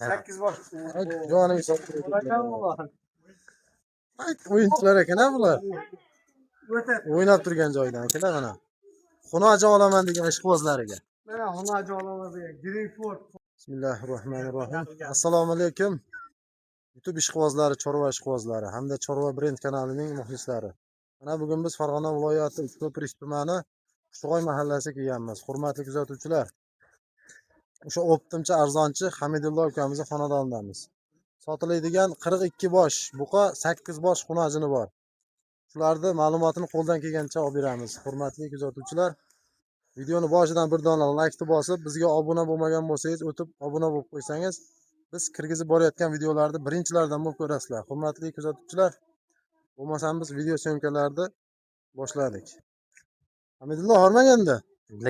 8 bosh. Jonim. O'yinchilar ekan a bular. O'ta. O'ynab turgan joyidan akalar mana. Xunoja olaman degan ishqibozlariga. Mana xunoji olaman degan Greenford. Bismillahirrohmanirrohim. Assalomu alaykum. YouTube ishqibozlari, chorva ishqibozlari hamda Chorva brend kanalining muxlislari. Mana bugun biz Farg'ona viloyati Uchko'prik tumani Qushtug'oy mahallasiga kelganmiz. Hurmatli kuzatuvchilar, o'sha o'ptimchi arzonchi Hamidullo ukamizni xonadonidamiz. Sotiladigan 42 bosh buqa, 8 bosh xunajini bor. Shularni ma'lumotini qo'ldan kelgancha olib beramiz. Hurmatli kuzatuvchilar, videoni boshidan bir dona laykni bosib, bizga obuna bo'lmagan bo'lsangiz, o'tib obuna bo'lib qo'ysangiz, biz kirgizib borayotgan videolarni birinchilardan bo'lib ko'rasizlar. Hurmatli kuzatuvchilar, bo'lmasam biz video syomkalarni boshladik. Hamidullo hormaganda.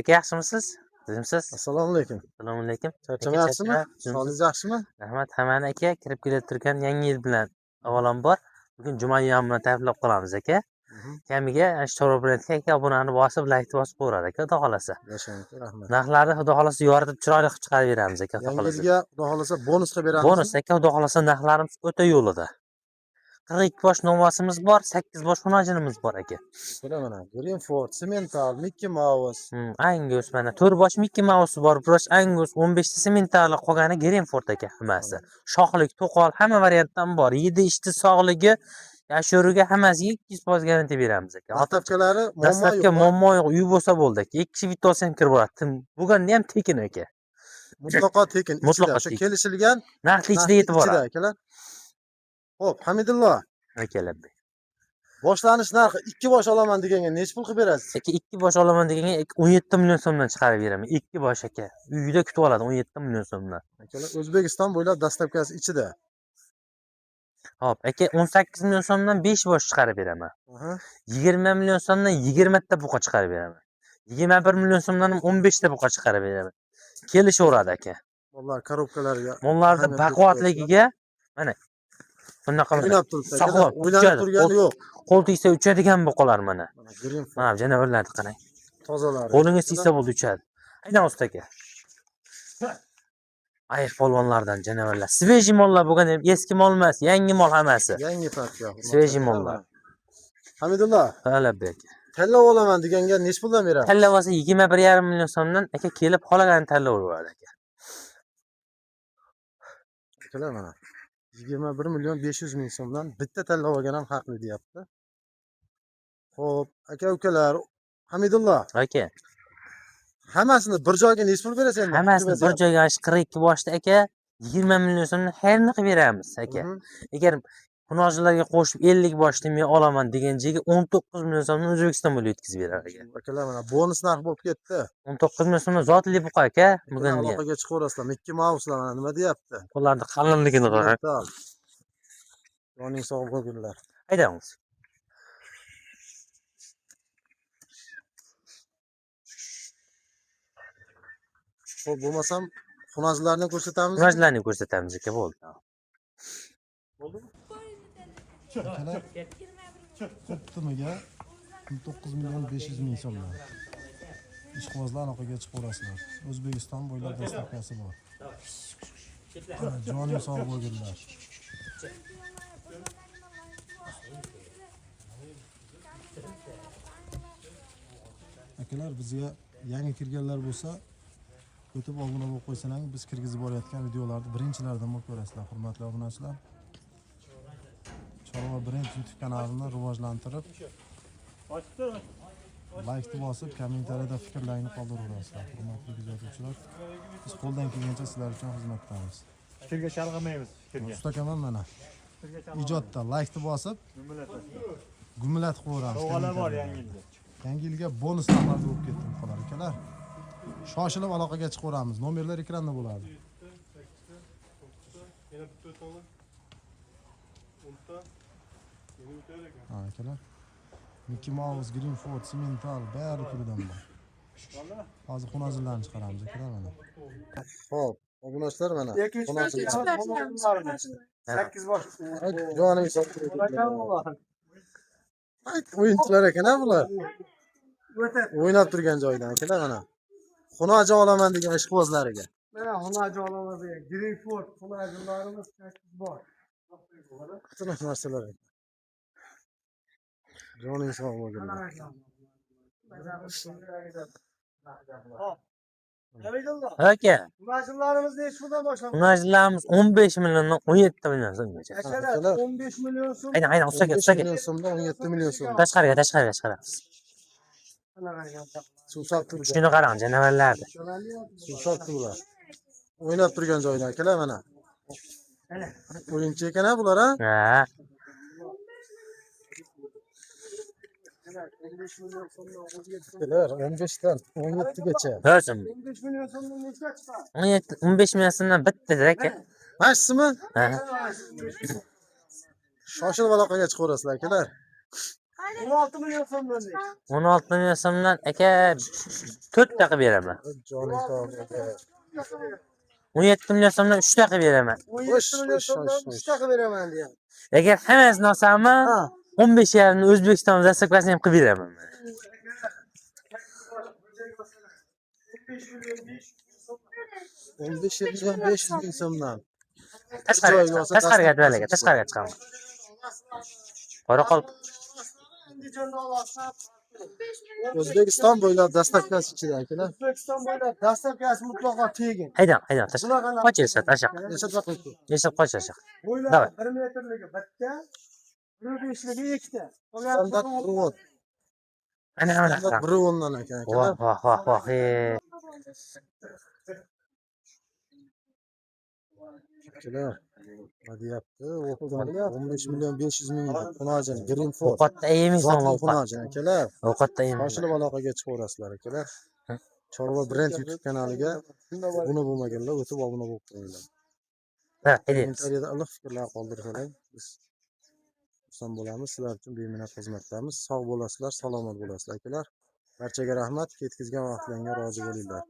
Aka, yaxshimisiz? Tuzimsiz? Assalomu alaykum. Assalomu alaykum. Charchamayapsizmi? Charchamayapsiz. Sog'ligingiz yaxshimi? Rahmat hammani aka, kirib kelib turgan yangi yil bilan avvalambor bugun juma ayyom bilan tabriklab qolamiz aka. Kamiga ana shu Chorva brendga aka obunani bosib, laykni bosib qo'yadi aka, xudo xohlasa. Yashang, rahmat. Narxlarni xudo xohlasa yoritib, chiroyli qilib chiqarib beramiz aka, xudo Yangi xohlasa. yilga xudo xohlasa bonus qilib beramiz. Bonus aka, xudo xohlasa narxlarimiz o'ta yo'lida. 42 bosh novvosimiz bor, 8 bosh xunajinimiz bor aka. Ko'ra mana Greenford, Simmental, Mickey Mouse. Angus mana 4 bosh Mickey Mouse bor, bir bosh Angus, 15 ta Simmentali, qolgani Greenford aka hammasi. Shoxlik, to'qol hamma variantdan bor. Yedi ichdi sog'ligi, yashuruga hammasiga 200% garantiya beramiz aka. Dastavkalari muammo Dastlabki yo'q. muammo yo'q, uy bo'lsa bo'ldi aka. Ikki kishi bitta olsa ham kirib boradi. Bo'lganda ham tekin aka. Mutlaqo tekin. Mutlaqo Ichida, o'sha tekin. kelishilgan Narxli ichida narxni yetib ichida boradi. Akalar. Xo'p, Hamidullo, Aka labbay. Boshlanish narxi ikki bosh olaman deganga nechi pul qilib berasiz? Aka, ikki bosh olaman deganga 17 million so'mdan chiqarib beraman. Ikki bosh aka. Uyida kutib oladi 17 million so'mdan. Akalar, O'zbekiston bo'ylab dastavkasi ichida. Hop, aka, 18 million so'mdan 5 bosh chiqarib beraman. 20 million so'mdan 20 ta buqa chiqarib beraman. 21 million so'mdan ham 15 ta buqa chiqarib beraman. Kelishaveradi aka. Mollar korobkalariga Mollarni ahamiyat berib baquvvatligiga mana bunaqa mana o'ynab turibdi. Akalar, Sog'lom, o'ylanib uchadi. turgani yo'q. Qo'l tegsa uchadigan buqalar mana. Mana Greenford Mana janavorlarni qarang. tozalari. Qo'lingiz tegsa bo'ldi uchadi. Aydan usta aka. Ayiq polvonlardan janavorlar. Свежий mollar bo'lgan ham eski mol emas, yangi mol hammasi. Yangi partiya. Hurmatli Свежий akalar, mollar. mana. Hamidullo, Ha, labbay aka. tanlov olaman deganga nechi puldan berasiz? Tanlab olsa 21,5 million so'mdan aka kelib xohlaganini tanlayveradi aka. Akalar, mana 21 million 500 ming so'mdan bitta tanlov olgan ham haqli deyapti. Xo'p, aka ukalar, Hamidullo, Aka, hammasini bir joyga nechi pul berasiz endi? Hammasini bir joyga mana shu 42 boshda aka 20 million so'mdan xayrini qilib beramiz aka. Agar xunojilarga qo'shib 50 boshni men olaman degan joyga 19 million so'mdan O'zbekiston bo'ylab yetkazib beradi aka. Akalar, mana bonus narx bo'lib ketdi. 19 million so'mdan zotli buqa aka Akalar, bugun degan. aloqaga chiqaverasizlar. Mickey Mouse'lar mana nima deyapti? Qo'llarni qalinligini qarang. Simmental. Joning sog' bo'lgunlar. Haydamiz. Xo'p, bo'lmasam xunajlarni ko'rsatamiz. Xunojilarni ko'rsatamiz aka, bo'ldi. Akalar, Optimiga 19 million 500 ming so'mdan. Ishqibozlar, aloqaga chiqaverasizlar. O'zbekiston bo'ylab dastavkasi bor. Mana, joning sog' bo'lgunlar. Akalar, bizga yangi kirganlar bo'lsa, o'tib obuna bo'lib qo'ysalar, biz kirgizib borayotgan videolarni birinchilardan bo'lib ko'rasizlar, hurmatli obunachilar. Chorva brend YouTube kanalini rivojlantirib, laykni bosib, kommentariyada fikrlaringni qoldiraverasizlar, hurmatli kuzatuvchilar. Biz qo'ldan kelgancha sizlar uchun xizmatdamiz. Fikrga chalg'imaymiz, fikrga. Ustakaman mana. Ijodda laykni bosib, gumillatib qo'yaveramiz. Sovg'alar bor kommentariyada. Yangi yilga. Yangi yilga bonus narxlar bo'lib ketdi buqalar, akalar. Shoshilib aloqaga chiqaveramiz. Nomerlar ekranda bo'ladi. Yana bitta o'taman. O'nta. Yana o'tar ekan. Ha, akalar. Mickey Mouse, Greenford, Simmental bari turidan bor. Hozir xunajinlarni chiqaramiz, akalar, mana. Xo'p, obunachilar, mana. Ikkinchi Xunajinlar. 8 bosh. Jonim. O'yinchilar ekan a bular. O'ta. O'ynab turgan joyidan akalar mana. Xunoja olaman degan ishqibozlariga. Mana xunaji olamiz. Greenford xunajilarimiz 8 bosh. Tiniq narsalar. Joning sog' bo'lsin. Hop. Nabiyulloh. Aka, Xunajilarimiz nechi puldan boshlanadi? Xunajilarimiz 15 milliondan 17 million so'mgacha. Akalar Akalar. 15 million so'm. Aynan, aynan, ustaga, 15 ustaga. million so'mdan 17 million so'm. Tashqariga, tashqariga chiqaramiz. Suvsab turgan. Shuni qarang, janavarlarni. Suvsab turgan. O'ynab turgan joyida akalar mana. O'yinchi ekan ha bular ha? Ha, 15 million so'mdan o'zga Akalar 15 dan 17 gacha. Ko'rsin. 15 million so'mdan nechta chiqadi? 17, 15 million so'mdan bitta aka. Mashisimi? Ha. Shoshilib aloqaga chiqaverasizlar akalar. 16 million so'mdan nechta? 16 million so'mdan aka 4 ta qilib beraman. Joning sog' bo'lsin. 17 million so'mdan 3 ta qilib beraman. 17 million Xo'sh, so'mdan xo'sh, 3 ta qilib beraman deyapti. Agar hammasini olsammi, Ha. 15 yarimni O'zbekiston zastavkasini ham qilib beraman. 15 million 500 ming so'm. 15 million 500 ming so'mdan. Tashqariga Joyiga chiqaman. olsa Tashqariga dastavkasi aka, tashqariga chiqaman. Qoraqol Andijonda olasiz. O'zbekiston bo'ylab dastavkasi ichida akalar. O'zbekiston bo'ylab dastavkasi mutlaqo tegin. haydang, haydang, tashqari. Bunaqa Qoch Elshad, ashaq. Elshad vaqt o'tdi. Elshad qoch ashaq. Bo'ylari Давай. 1 metrligi bitta, 1.5ligi ikkita. Standart bir o'n. Ana, mana Standart qarang. bir o'ndan ekan akalar. Voh, voh, voh, voh. ey. Akalar. Nima deyapti? 15 million 500 ming xunajin Greenford. Ovqatda yemaysan Zotli ovqat. xunajin akalar. Ovqatda yemaysan. Shoshilib aloqaga chiqaverasizlar akalar. Chorva brend YouTube kanaliga obuna bo'lmaganlar o'tib obuna bo'lib qo'yinglar. Ha, haydaymiz. Kommentariyada iliq fikrlar qoldirsalar biz xursand bo'lamiz. Sizlar uchun beminnat xizmatdamiz. Sog' bo'lasizlar, salomat bo'lasizlar akalar. Barchaga rahmat. Ketkizgan vaqtlaringga rozi bo'linglar.